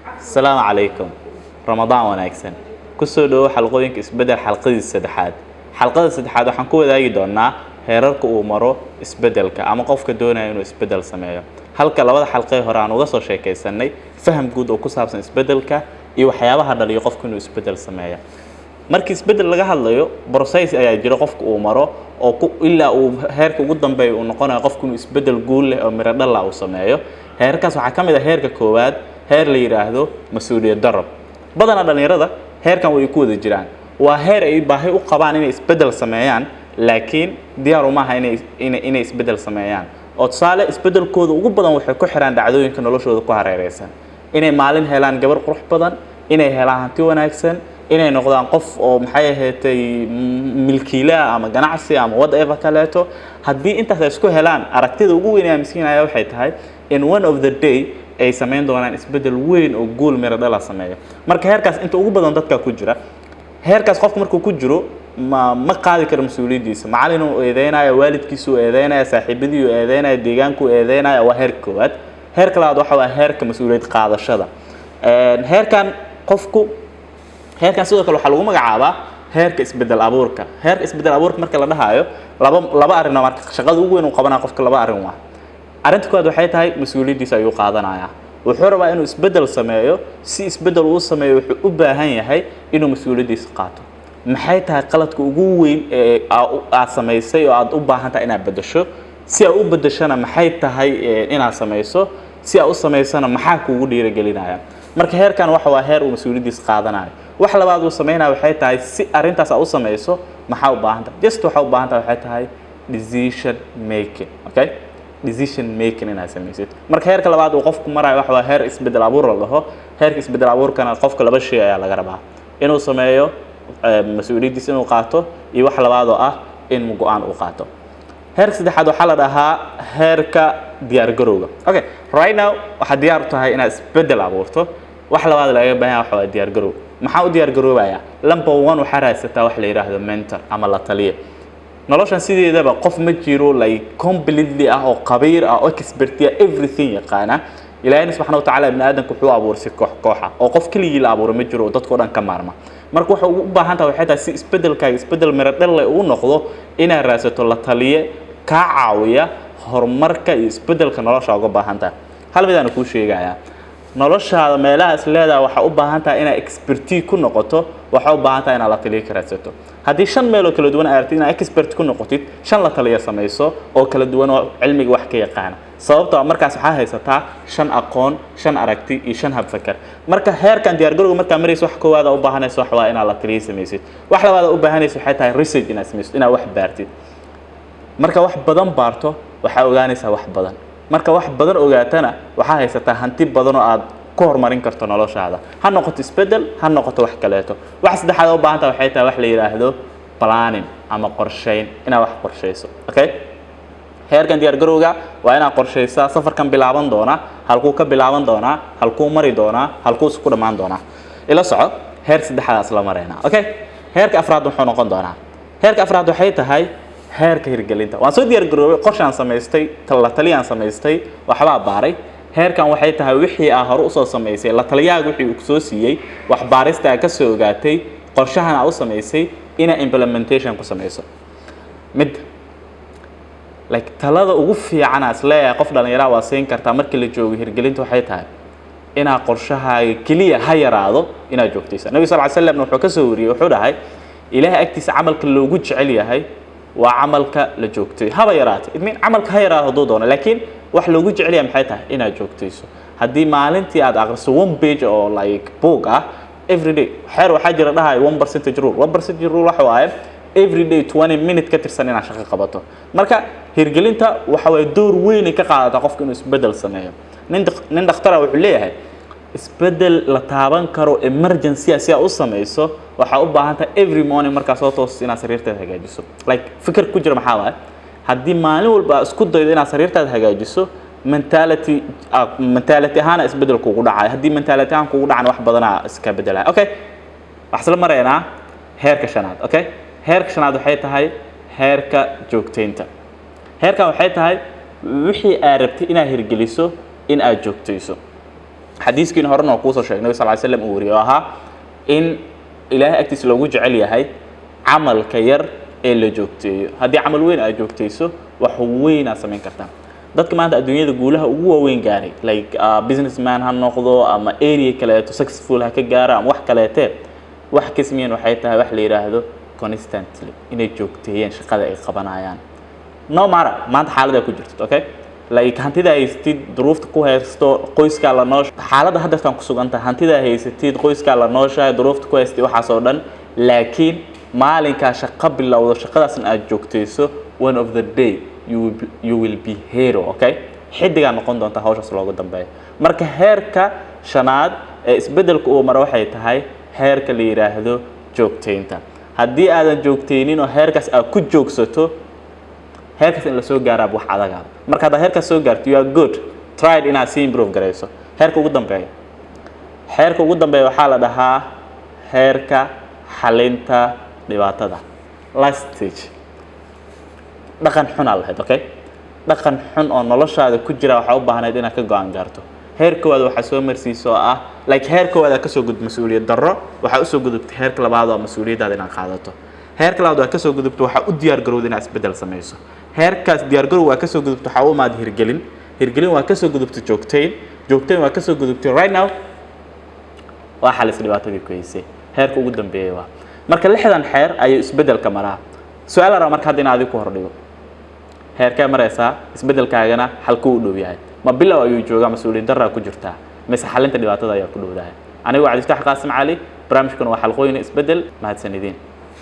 Asalaamu calaykum, Ramadaan wanaagsan. Kusoo dhowo xalqooyinka isbeddel, xalqadii saddexaad. Xalqada saddexaad waxaan ku wadaagi doonaa heerarka uu maro isbeddelka ama qofka doonaya inuu isbeddel sameeyo, halka labada xalqee hore aan uga soo sheekaysanay faham guud oo ku saabsan isbeddelka iyo waxyaabaha dhaliyo qofku inuu isbeddel sameeyo. Markii isbeddel laga hadlayo, process ayaa jira qofka uu maro oo ku ilaa uu heerka ugu dambeeya uu noqonayo qofku inuu isbeddel guul leh oo miro dhal ah uu sameeyo. Heerkaas waxaa ka mid ah heerka koowaad, heer la yidhaahdo mas-uuliyad darro. Badanaa dhallinyarada heerkan way ku wada jiraan. Waa heer ay baahi u qabaan inay isbeddel sameeyaan, laakiin diyaar uma aha inay isbeddel sameeyaan. Oo tusaale, isbeddelkooda ugu badan waxay ku xiraan dhacdooyinka noloshooda ku hareereysan: inay maalin helaan gabar qurux badan, inay helaan hanti wanaagsan, inay noqdaan qof oo, maxay ahaatay, milkiilaha ama ganacsi ama whatever kaleeto. Haddii intaas ay isku helaan, aragtida ugu weyn ee aaminsiinaya waxay tahay in one of the day ay samayn doonaan isbeddel weyn oo guul miro dhala sameeyo. Marka heerkaas inta ugu badan dadka ku jira. Heerkaas qofku markuu ku jiro, ma qaadi karo mas-uuliyaddiisa. Macallin uu eedeynaya, waalidkiisu uu eedeynaya, saaxiibadii uu eedeynaya, deegaanku uu eedeynaya. Waa heerka koowaad. Heerka labaad waxa waa heerka mas-uuliyad qaadashada. Heerkan qofku, heerkan sidoo kale waxaa lagu magacaabaa heerka isbeddel abuurka. Heerka isbeddel abuurka marka la dhahayo, laba arrin marka shaqada ugu weyn uu qabanaya qofka laba arrin waa. Arrinta koowaad waxay tahay mas-uuliyaddiisa ayuu qaadanayaa. Wuxuu rabaa inuu isbeddel sameeyo. Si isbeddel uu sameeyo, wuxuu u baahan yahay inuu mas-uuliyaddiisa qaato. Maxay tahay qaladka ugu weyn ee aad samaysay oo aad u baahan tahay inaad beddesho? Si aad u beddeshona, maxay tahay inaad samayso? Si aad u samaysona, maxaa kuugu dhiirigelinaya? Marka heerkan waxa waa heer uu mas-uuliyaddiisa qaadanayo. Wax labaad uu sameynaya waxay tahay, si arrintaas aad u samayso, maxaa u baahan tahay? Just waxaa u baahan tahay waxay tahay decision making, okay? Decision making inaad samaysid. Marka heerka labaad uu qofku marayo waxa waa heer isbedel abuur la dhaho. Heerka isbedel abuurkana qofka laba shay ayaa laga rabaa inuu sameeyo: mas-uuliyaddiisa inuu qaato, iyo wax labaad oo ah in go-aan uu qaato. Heerka saddexaad waxaa la dhahaa heerka diyaargarowga. Okay, right now waxaad diyaar u tahay inaad isbedel abuurto. Wax labaad lagaga baahan yahay waxa waa diyaargarow. Maxaa u diyaargaroobayaa? Number one, waxaa raadsataa wax la yidhaahdo mentor ama la taliye. Noloshan sideedaba qof ma jiro like completely ah oo khabiir ah oo expert ah, everything yaqaana. Ilaahayna subxaana wa tacaala ibni aadamka wuxuu abuuray si koox kooxa, oo qof keligii la abuuray ma jiro oo dadka o dhan ka maarma. Marka waxa ugu baahan tahay waxay tahay, si isbedelkaaga isbedel miro dhal uu noqdo, inaad raadsato la taliye kaa caawiya horumarka iyo isbedelka nolosha uga baahan tahay. Hal mid aan kuu sheegayaa: noloshaada meelaha is leedahay waxaa u baahan tahay inaad expertise ku noqoto, waxaa u baahan tahay inaad la taliye ka raadsato. Haddii shan meel oo kala duwan aad aragtid inaad expert ku noqotid, shan la taliya samayso oo kala duwan oo cilmiga wax ka yaqaana. Sababtoo ah markaas waxaa haysataa shan aqoon, shan aragti iyo shan habfakar. Marka heerkan diyaargarowga markaa marayso, wax koowaad aa u baahanayso wax waa inaad la taliye samaysid. Wax labaad aa u baahanayso waxay tahay research inaad samaysid, inaad wax baartid. Marka wax badan baarto, waxaa ogaanaysaa wax badan. Marka wax badan ogaatana, waxaa haysataa hanti badan oo aad ku horumarin karto noloshaada, ha noqoto isbedel, ha noqoto wax kaleeto. Wax saddexaad oo u baahan tahay waxay tahay wax la yidhaahdo planning ama qorsheyn, inaad wax qorsheyso. Okay, heerkan diyaargarowga waa inaad qorsheysaa safarkan bilaaban doona, halkuu ka bilaaban doonaa, halkuu mari doonaa, halkuu ku dhammaan doonaa. Ila soco, heer saddexaadaas la maraynaa. Okay, heerka afraad muxuu noqon doonaa? Heerka afraad waxay tahay heerka hirgelinta. Waan soo diyaargaroobay, qorshaan samaystay, la taliyaan samaystay, waxbaa baaray. Heerkan waxay tahay wixii aa hore usoo samaysay, la taliyaaga wixii uu kusoo siiyey, wax baarista aa ka soo ogaatay, qorshahan aa u samaysay, inaa implementation ku samayso. Mid like talada ugu fiican aa is leeyahay qof dhallinyaraa waa siin kartaa markii la joogo hirgelinta waxay tahay inaad qorshahaaga keliya ha yaraado, inaad joogtaysa. Nabi sal ly slamna wuxuu ka soo wariyey, wuxuu dhahay: "Ilaahay agtiisa camalka loogu jecel yahay waa camalka la joogtay, haba yaraatay." It mean camalka ha yaraado hadduu doono, laakiin wax loogu jecel yahay maxay tahay? Inaad joogtayso. Haddii maalintii aad aqriso one page oo like book ah every day, xeer waxaa jira dhahay one percentage rule. One percentage rule waxa waaye every day 20 minute ka tirsan inaad shaqo qabato. Marka hirgelinta waxa waaye door weyn ay ka qaadataa qofka inuu isbeddel sameeyo. Nin dhakhtara wuxuu leeyahay: isbeddel la taaban karo emergency si aad u samayso, waxaa u baahan tahay every morning markaa soo toosto inaad sariirtaada hagaajiso. Like fikir ku jira maxaa waaye? Haddii maalin walba aad isku daydo inaad sariirtaada hagaajiso, mentality ahaana isbeddel kugu dhacayo. Haddii mentality ahaan kugu dhacana, wax badanaa iska beddelaya. Okay, waxaan isla maraynaa heerka shanaad. Okay, heerka shanaad waxay tahay heerka joogtaynta. Heerkan waxay tahay wixii aad rabtay inaad hirgeliso in aad joogtayso. Xadiiskiina horena waa kuusoo sheegay, Nabi sal ly slam uu wariyay, oo ahaa in Ilaahay agtiisa loogu jecel yahay camalka yar ee la joogteeyo. Haddii camal weyn aad joogteyso, wax weyn aad samayn kartaa. Dadka maanta adduunyada guulaha ugu waaweyn gaaray, like businessman ha noqdo ama area kaleeto successful ha ka gaaro ama wax kaleete, wax ka sameeyeen waxay tahay wax la yidhaahdo constantly inay joogteeyeen shaqada ay qabanayaan, no matter maanta xaaladda ku jirto, okay? Like hantida haysatid, duruufta ku haysto, qoyskaa la noosh, xaaladda haddeertaan ku sugan tahay, hantida haysatid, qoyskaa la nooshahay, duruufta ku haystid, waxaas oo dhan, laakiin maalinkaa shaqo bilowdo, shaqadaasna aad joogteyso, one of the day you will be hero, okay? Xidigaa noqon doonta hawshaas loogu dambeeyo. Marka heerka shanaad ee isbeddelka uu maro waxay tahay heerka la yidhaahdo joogteynta. Haddii aadan joogteynin oo heerkaas aad ku joogsato, heerkaas in la soo gaaraaba wax adagaaba. Marka haddaad heerkaas soo gaarto, you are good. Tried inaad sii improve garayso. Heerka ugu dambeeya, heerka ugu dambeeya waxaa la dhahaa heerka xalinta dhibaatada, last stage. Dhaqan xunaa lahayd, okay? Dhaqan xun oo noloshaada ku jira waxaa u baahnayd inaad ka go-aan gaarto. Heer koowaad waxaa soo marsiisa oo ah like heer koowaad aad kasoo gudub mas-uuliyad darro, waxaa usoo gudubtay heerka labaad oo mas-uuliyaddaada inaad qaadato. Heerka labaad waa kasoo gudubto, waxaa u diyaar garowda inaad isbeddel samayso. Heerkaas diyaar garow waa kasoo gudubto, waxaa u imaad hirgelin. Hirgelin waa kasoo gudubtay, joogtayn. Joogtayn waa kasoo gudubtay, right now waa xalis dhibaatadii ku haysay. Heerka ugu dambeeyay waa marka lixdan xeer ayuu isbeddelka maraa. Su-aal rabaa marka hadda in adig ku hordhigo: heerkee maraysaa isbeddelkaagana? Xalkuu u dhow yahay? Ma bilow ayuu joogaa, mas-uuliyad darraa ku jirtaa, mise xalinta dhibaatada ayaa ku dhowdahay? Anigu waa Cabdifataax Qaasim Cali, barnaamijkuna waa Xalqooyin Isbeddel. Mahadsanidin.